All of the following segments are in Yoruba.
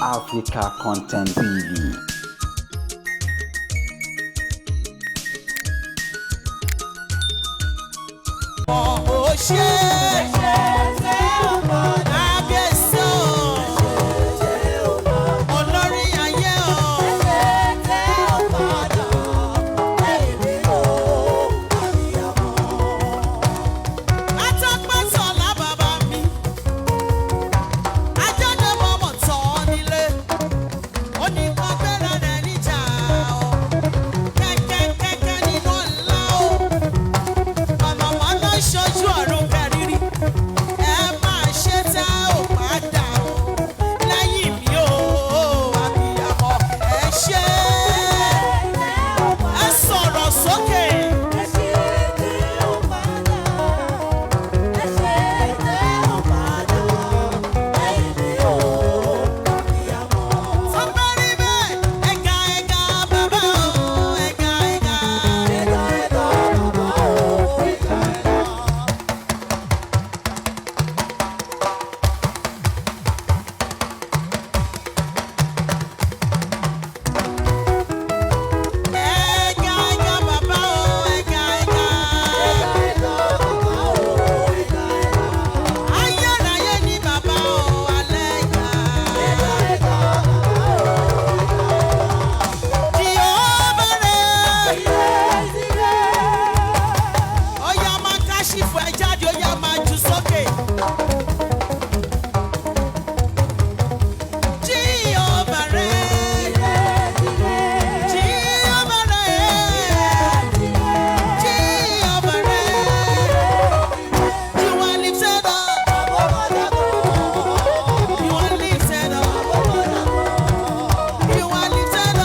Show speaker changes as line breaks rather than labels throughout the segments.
Africa Content TV.
Ó ṣe kábíyèsí o, olórí ayé o. Atọ́pẹ́sọ̀lá bàbá mi, ajáde mọ́mọ́ tán nílé, ó ní kan gbéra rẹ̀ níjà o, kẹ́kẹ́ kẹ́kẹ́ nínú ọ̀la o, mọ̀nàmọ́ná ṣojú ọ̀run kẹrìírí, ẹ máa ṣe tẹ́ ò padà o, lẹ́yìn mi o, àbíyamọ ẹ ṣé, ẹ sọ̀rọ̀ sókè. Tó bá rí bẹ́ẹ̀, ẹ̀ka ẹ̀ka bàbá o, ẹ̀ka ẹ̀ka. Ẹ̀ka ẹ̀ka bàbá o, ẹ̀ka ẹ̀ka. Ayérayé ni bàbá o, alẹ́ ìgbà. Jèhófà rẹ̀. Ó yá máa káṣífù ẹ jáde, ó yá máa jù sókè. Jèhófà rẹ̀. Jèhófà rẹ̀. Jèhófà rẹ̀. You are lifted up. You are lifted up. You are lifted up.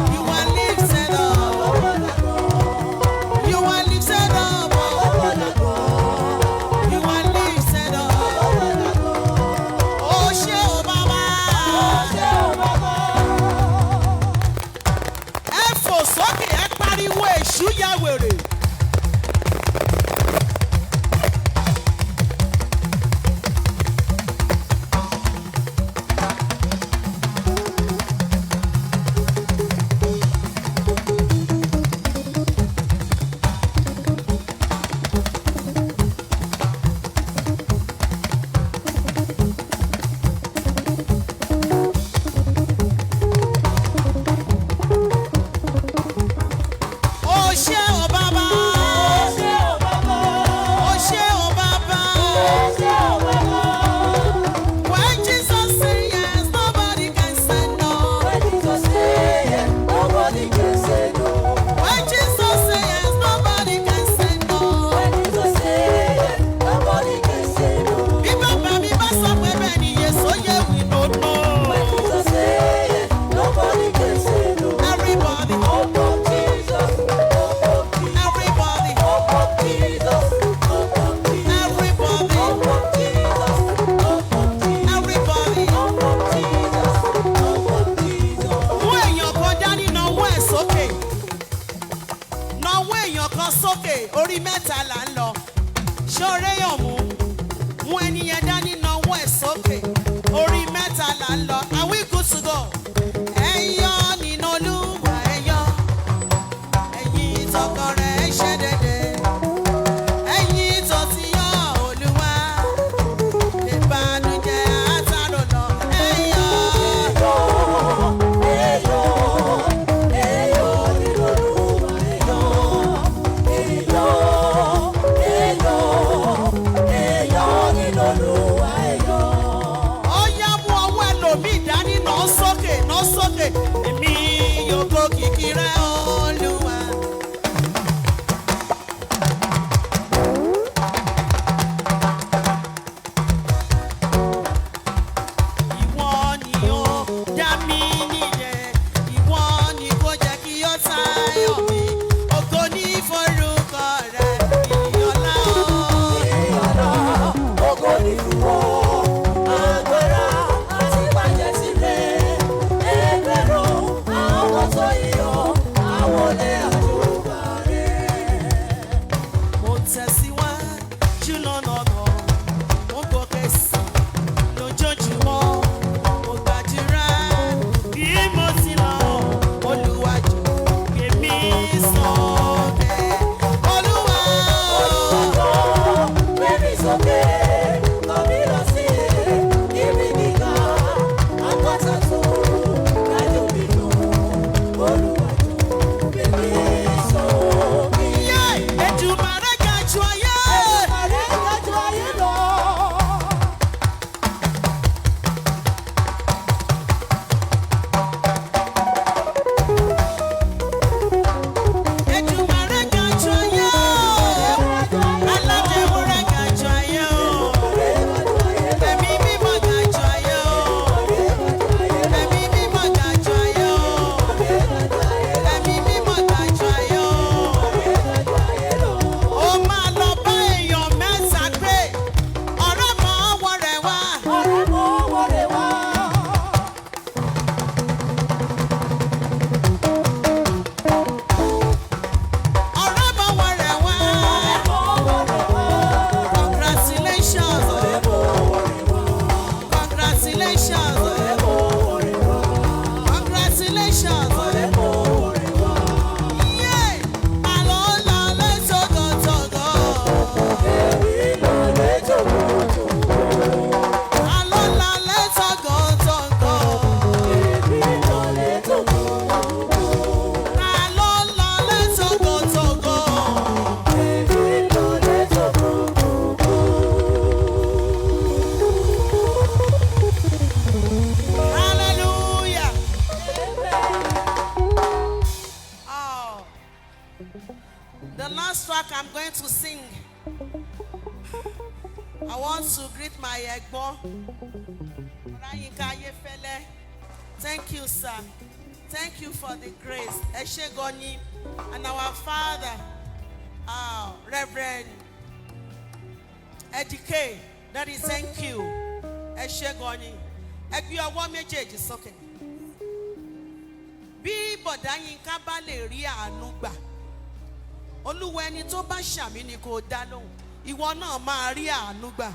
You are lifted up. You are lifted up. You are lifted up. Ó ṣé o bàbá. Ẹ fò sókè, ẹ pariwo èṣù ya wèrè. Ó ṣé o bàbá. Ó ṣé o bàbá. When Jesus say yes, nobody can say no. When Jesus say yes, nobody can say no. Bí bàbá mi bá sọ pé bẹ́ẹ̀ ni Yèsò yẹ we no know. Everybody, everybody, everybody, everybody. Mú èèyàn kan dání nawọ́ ẹ̀ sókè. Nawọ́ èèyàn kan sókè, orí mẹ́ta là ń lọ. Ṣé o réyàn mú? Mú ẹni yẹn dání nawọ́ ẹ̀ sókè. Orí mẹ́ta là ń lọ. Are we good to go? Ẹyọ nínú Olúwa ẹyọ. Ẹ̀yin tọkọ rẹ̀ ṣe dédé. Ẹ̀yin tó ti yọ Olúwa. Ìbànújẹ́ àtàrò lọ. Ẹyọ. Ó yá mú ọwọ́ ẹlòmíì dání nà ó sókè nà ó sókè. Èmi yóò kó kìkì rẹ̀ Olúwa. Ìwọ ni ó dá mi nílẹ̀, ìwọ ni kò jẹ́ kí ó tayọ̀ mi. Ògo ní forúkọ rẹ̀, ìyọlá o. Mo tẹ̀síwájú lọ́nà náà, mo gòkè sí lójoojúmọ́. greet my ẹ̀gbọ́n, Ọláyínká Ayéfẹ́lẹ́. Thank you, sir. Thank you for the grace. Ẹ ṣé gan ni. And our father, Reverend Eddie K. Daddy, thank you. Ẹ ṣé gan ni. Ẹ gbé ọwọ́ méjèèjì sókè. Bí Bọ̀dá Yínká bá lè rí àánú gbà, Olúwa, ẹni tó bá ṣàmín ni kò dá lóhùn. Ìwọ náà máa rí àánú gbà.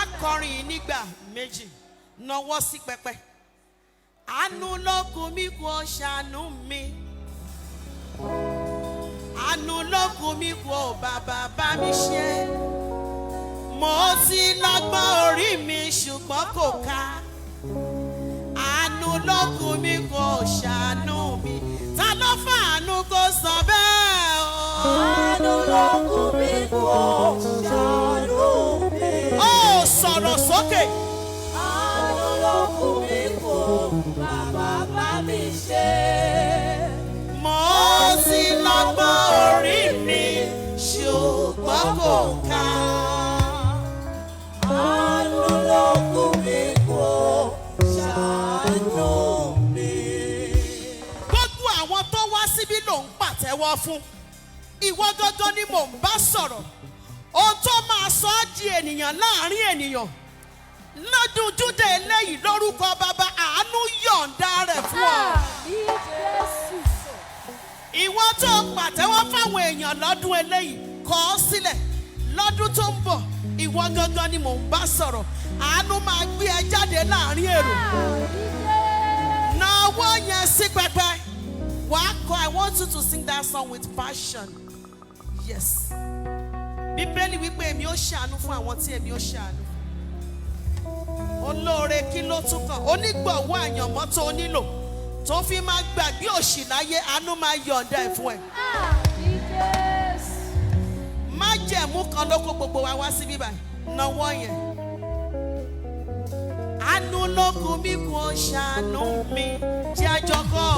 Akọrin yìí nígbà méjì, nawọ́ sí pẹpẹ. Àánú ló kù mí kò, ṣàánú mi. Àánú ló kù mí kò, bàbá bá mi ṣe. Mo ti lọ́gbọ́n orí mi ṣùgbọ́n kò ká. Àánú ló kù mí kò, ṣàánú mi. Ta ló fàánú kó sọ bẹ́ẹ̀ o?
Àánú ló kù mí kò, ṣàánú mi.
Ó sọ̀rọ̀ sókè.
Àánú ló kù mí kò, bàbá bá mi ṣe.
Mo ti lọ́gbọ́n orí mi ṣùgbọ́n kò ká.
Àánú ló kù mí kò, ṣàánú mi.
Gbogbo àwọn tó wá síbí ló ń pàtẹ́wọ́ fún. Ìwọ gangan ni mò ń bá sọ̀rọ̀. Ohun tó máa sọ ọ́ di ènìyàn láàrin ènìyàn lọ́dún Júdà eléyìí, lórúkọ Bàbá, àánú yọ̀ǹda rẹ̀ fún ọ. Ìwọ tó pàtẹ́wọ́ fáwọn èèyàn lọ́dún eléyìí, kọ̀ ọ́ sílẹ̀. Lọ́dún tó ń bọ̀, ìwọ gangan ni mò ń bá sọ̀rọ̀, àánú máa gbé ẹ jáde láàrin èrò. Nawọ́ yẹn sí pẹpẹ. Wàá kọ. I want you to sing that song with passion. Yes. Bíbélì wípé èmi ó ṣàánú fún àwọn tí èmi ó ṣàánú fún. Olóore, kí ló tún kàn? Onígbọ̀wọ́ àyànmọ́ tó nílò tó fi máa gbàgbé òṣì láyé, àánú máa yọ̀ǹda ẹ̀ fún ẹ. Májẹ̀mú kan ló kó gbogbo wa wá sí bíbá. Nawọ́ yẹn. Àánú ló kù mí kò, ṣàánú mi. Jẹ́ àjọkọ́.